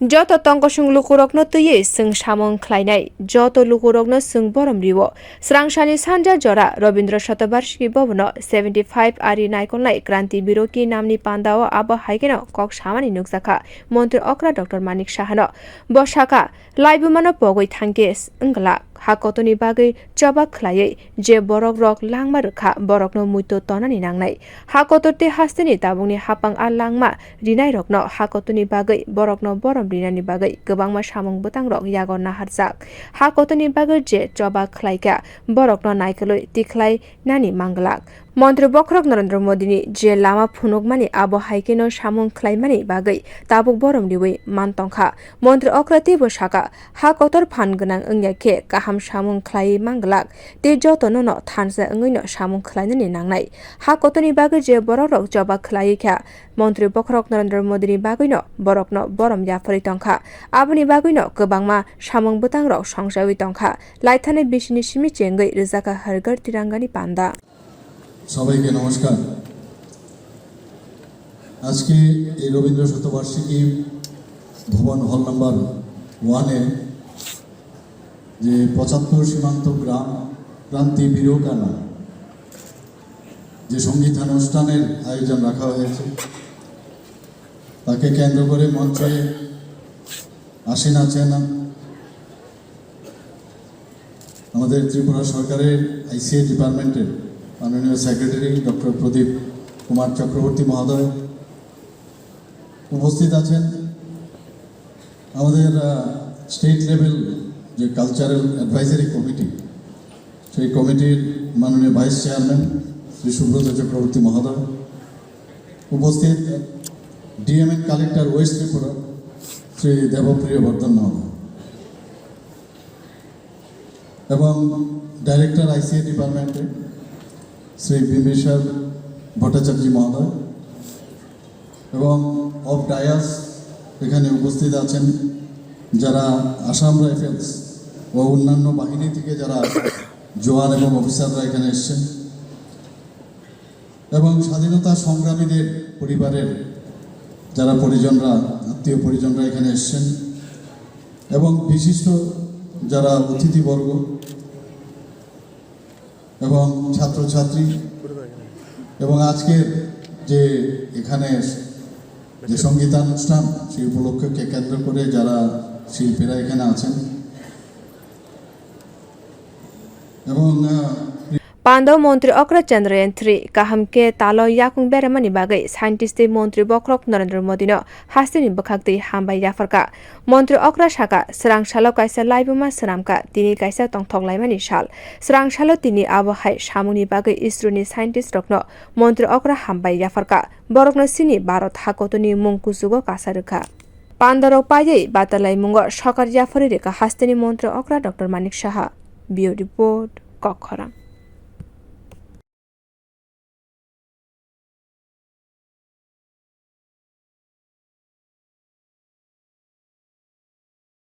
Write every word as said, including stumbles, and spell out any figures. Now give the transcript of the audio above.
Joto tongkosong lukurokno twiwi chwng samung khlainai, joto lukurokno chwng borom rio. Swrangsani sanja jora Robindra Shatabarshiki Bhavanno seventy five ari naikolnai Kranti Biroki namni pandao abo hai kheno kok samani nukjakha Montri okra Doctor Manik Sahano. Bo sakha, laibumano pogwi thangkhe wngglak, ha kotorni bagwi choba khlaiwi je borokrok langma rwkha, borokno muito tonani nangnai. Ha kotor tei hasteni tabukni hapang a langma rinairokno ha kotorni bagwi borokno borom rinani bagwi kwbangma samung bwtangrok yago naharjak. Ha kotorni bagwi je choba khlaikha, borokno naikolwi tikhlai nani manglak. Montri bokhorok Narendra Modini je lama phunukmani abo hai kheno samung khlaimani bagwi tabuk borom riwi man tongkha. Montri okra teibo sakha, ha kotor phan gwnang wngya khe kaham samung khlaiwi manglak tei jotono no thansa wngwino samung khlainani nangnai. Ha kotorni bagwi je borokrok choba khlaiwi kha, Montri bokhorok Narendra Modini bagwino borokno borom yapharwi tongkha. Aboni bagwino kwbangma samung bwtangrok songchawi tongkha. Laithani bisini simi chengwi rwjakha Har Ghar Tirangani panda. সবাইকে নমস্কার। আজকে এই রবীন্দ্র শতবার্ষিকী ভবন হল নাম্বার ওয়ানে যে পঁচাত্তর সীমান্ত গ্রাম ক্রান্তি বিরোকানা যে সঙ্গীতানুষ্ঠানের আয়োজন রাখা হয়েছে, তাকে কেন্দ্র করে মঞ্চে আসীন আছেন আমাদের ত্রিপুরা সরকারের আইসিএ ডিপার্টমেন্টের মাননীয় সেক্রেটারি ডক্টর প্রদীপ কুমার চক্রবর্তী মহোদয়, উপস্থিত আছেন আমাদের, আহ, স্টেট লেভেল যে কালচারাল অ্যাডভাইজারি কমিটি, সেই কমিটির মাননীয় ভাইস চেয়ারম্যান শ্রী সুব্রত চক্রবর্তী মহোদয়, উপস্থিত DM and collector west Tripura Shri Debapriya Bardhan মহোদয় এবং ডাইরেক্টর আইসিএ ডিপার্টমেন্টে শ্রী বিম্বিসার ভট্টাচার্য মহোদয় এবং অফ ডায়াস এখানে উপস্থিত আছেন যারা আসাম রাইফেলস ও অন্যান্য বাহিনী থেকে যারা জওয়ান এবং অফিসাররা এখানে এসছেন এবং স্বাধীনতা সংগ্রামীদের পরিবারের যারা পরিজনরা, আত্মীয় পরিজনরা এখানে এসছেন এবং বিশিষ্ট যারা অতিথিবর্গ এবং ছাত্রছাত্রী এবং আজকের যে এখানে যে সঙ্গীতানুষ্ঠান, সেই উপলক্ষকে কেন্দ্র করে যারা শিল্পীরা এখানে আছেন এবং, আহ, Pando Montri okra Chandrayaan three kaham khe talo yakung beramani bagwi scientist tei Montri bokhorok Narendra Modino hasteni bwkhaktwi hambai yapharkha. Montri okra sakha, swrang salo kaisa laibuma swnamkha, tini kaisa tongthok laimani sal. Swrang salo tini abo hai samungni bagwi isroni scientist rokno Montri okra hambai yapharkha. Borokno chini Bharat hakotorni mung kuchugo kasa rwkha. Pandarok paiwi batalaimungo sokar yapharwi rwkha hasteni Montri okra Doctor Manik Saha. Bureau Report, Kokkhorang.